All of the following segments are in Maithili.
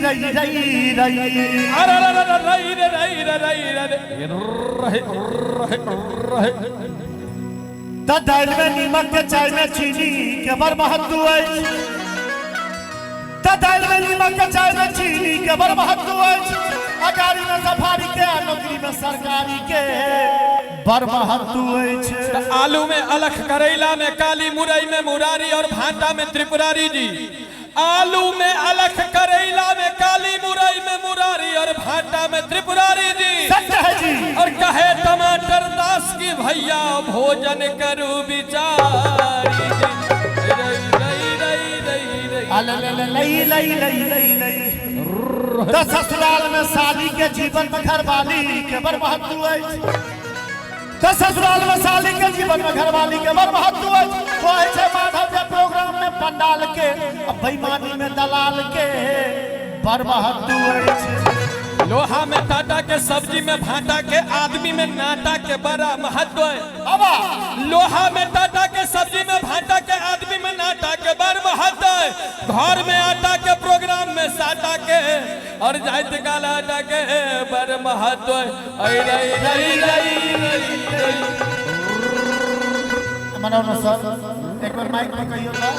रई रई रई। अरे रे रे रई रे रई रे रई रे रे रे रे। त दालि में नीमक के चाय में चीनी के बड़ महत्व अछि। त दालि में नीमक के चाय में चीनी के बड़ महत्व अछि। आ गाड़ी में सफारी के आ नौकरी में सरकारी के बड़ महत्व अछि। आलू में अलख, करैला में काली, मुरई में मुरारी और भाटा में त्रिपुरारी जी। आलू में अलख, करैला में काली, मुरई में मुरारी और भाटा में त्रिपुरारी जी। सत्य है जी। और कहे टमाटर दास की भैया भोजन करू बिचारी जी। रई रई रई रई रई। लई लई लई लई लई। त ससुराल में साली के जीवन में घरवाली के बड़ महत्व अछि। त ससुराल में साली के जीवन में घरवाली के बड़ महत्व अछि। कहै छै माधव जे प्रोग्राम में पंडाल के आ बेईमानी में दलाल के बड़ महत्व अछि। लोहा में टाटा के, सब्जी में भाटा के, आदमी में नाटा के बड़ा महत्व है। बाबा लोहा में टाटा के, सब्जी में भाटा के, आदमी में नाटा के बड़ महत्व है। घर में आटा के, प्रोग्राम में साटा के और जाइत काल आटा के बड़ महत्व है। ऐ रई रई रई रई रई। मनाओ सर एक बार माइक में कहियो ना।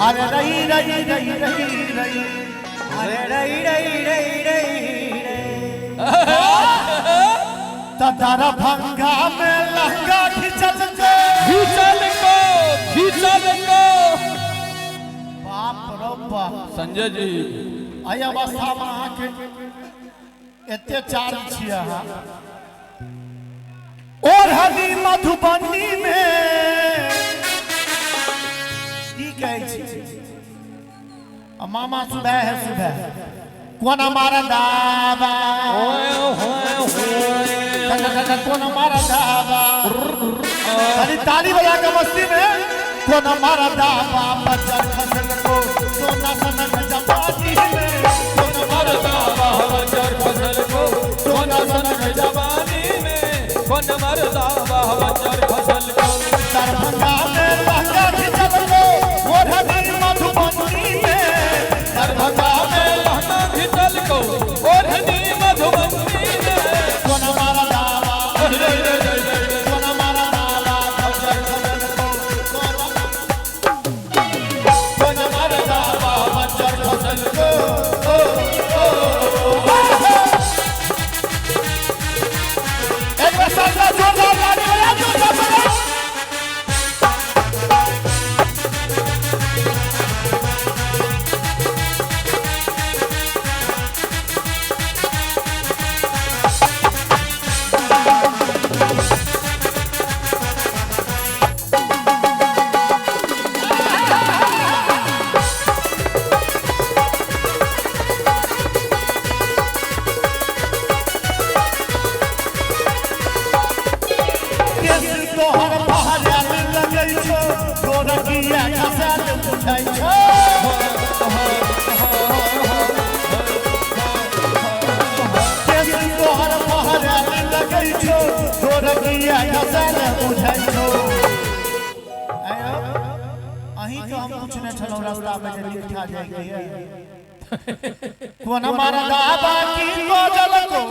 अरे रई रई रई रई रई। अरे रई रई रई रई रई। त दरभंगा में लहंगा खिंचल के खींचल को, खींचल को। बाप रो बाप। संजय जी एहि अवस्था में अहाँके एते चार्ज छियै अहाँ। ओढ़नी मधुबनी में की कहै छी? आ मामा सुबह है सुबह कोना मारा दाबा होए होए होए। कोना मारा दाबा। खाली ताली बजा के मस्ती में कोना मारा दाबा बच्चा खसल को सोना सनक जवानी में। कोन मरदा बच्चर फसल को सोना सनक जवानी में। कोन मरदा बच्चर फसल को। दरभंगा में लहंगा खिंचल को ओढ़नी मधुबनी में। दरभंगा में लहंगा खिंचल को ओढ़नी मधुबनी में। कोना मारा दाबा रई रई रई रई। कोना मारा दाबा बच्चर खसल को कोन मरदा बच्चर फसल को। ओ ओ। एक बार साथ जोरदार ताली बजा दो सब बजाओ। केस तोहर बहराल लगै छौ गोरकिया खसाल बुझै छौ। केस तोहर बहराल लगै छौ गोरकिया खसाल बुझै छौ। आयो अहीं के हम पूछने छलहुँ रास्ता में जे निठा जाय के कोन मरदा बाकी को जल को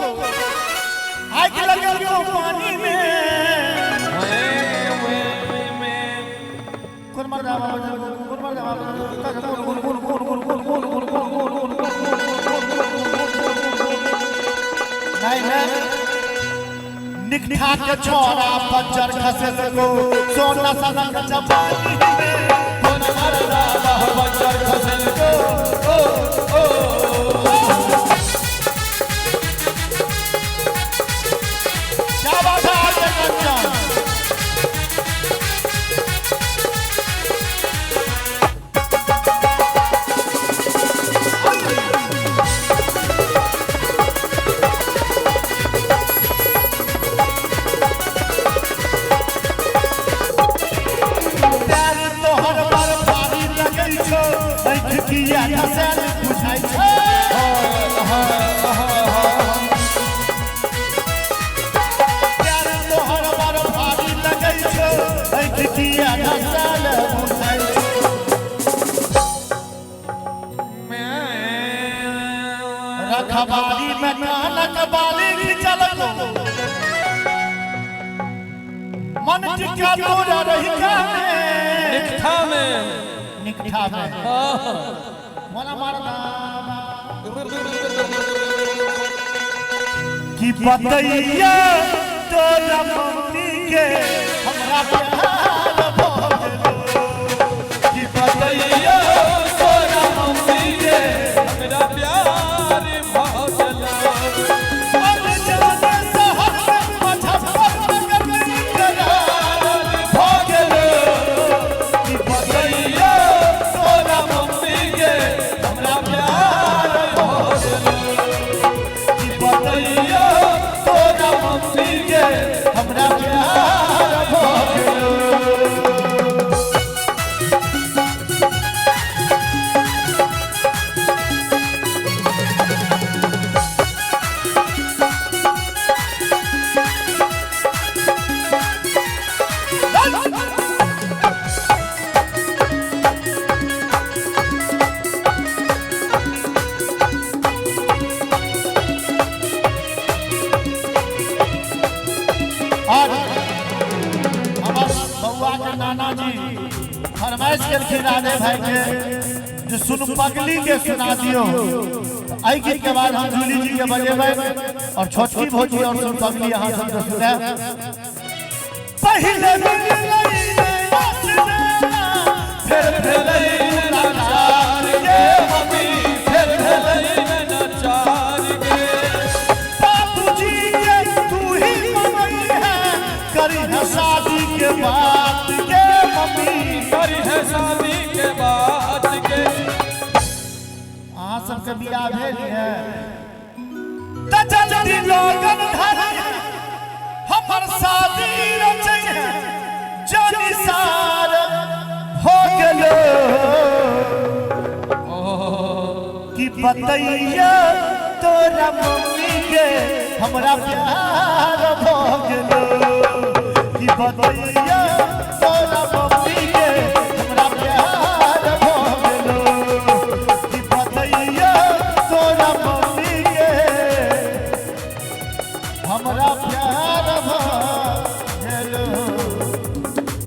आगि लगल को पानी में। कोन मरदा बाबा कोन मरदा बाबा कोन कोन कोन कोन कोन कोन कोन कोन कोन कोन नहीं नहीं। निकठा के छोरा बज्जर खसे को सोना सनक जवानी में। कोन मरदा बच्चर फसल को। ओ ओ। क्या बात है आगे कंचन। प्यार तोहर बड़ भारी लगै छौ ऐठ किया खसल बुझै छौ। रखबारी में कानक बाली खिंचल को मन टिका तोरा रही में। निकठा में। निकठा में मोना मारदा कि बतैया तोरा मम्मी के हमरा प्यार भ गेलो। कि बतैया तोरा मम्मी के हमरा प्यार भ गेलो। अब जाने शहर में मुजफ्फरनगर में करार भ गेलो। कि बतैया तोरा मम्मी के हमरा प्यार भ गेलो। कि बतैया तोरा मम्मी के हमरा प्यार भ गेलो। और हमर बउआ के नाना जी फरमाइश केलखिन राधे भाई के जे सुन पगली के सुना दियो। एहि गीत के बाद हम जूली जी के बजेबै और छोटकी भौजी और सुन पगली अहाँ सबके सुनायब। पहिले मिललै फिर भेलै नचार गे मम्मी, फिर भेलै नचार गे। बाबूजी के तू ही मनई है करी है शादी के बात के मम्मी। करी है शादी के बात के। अहाँ सबके बियाह भेल है त जल्दी लगन धरी हमर शादी रचै है जानी सार हो गेलो। कि बतैया तोरा मम्मी के हमरा प्यार भ गेलो। कि बतैया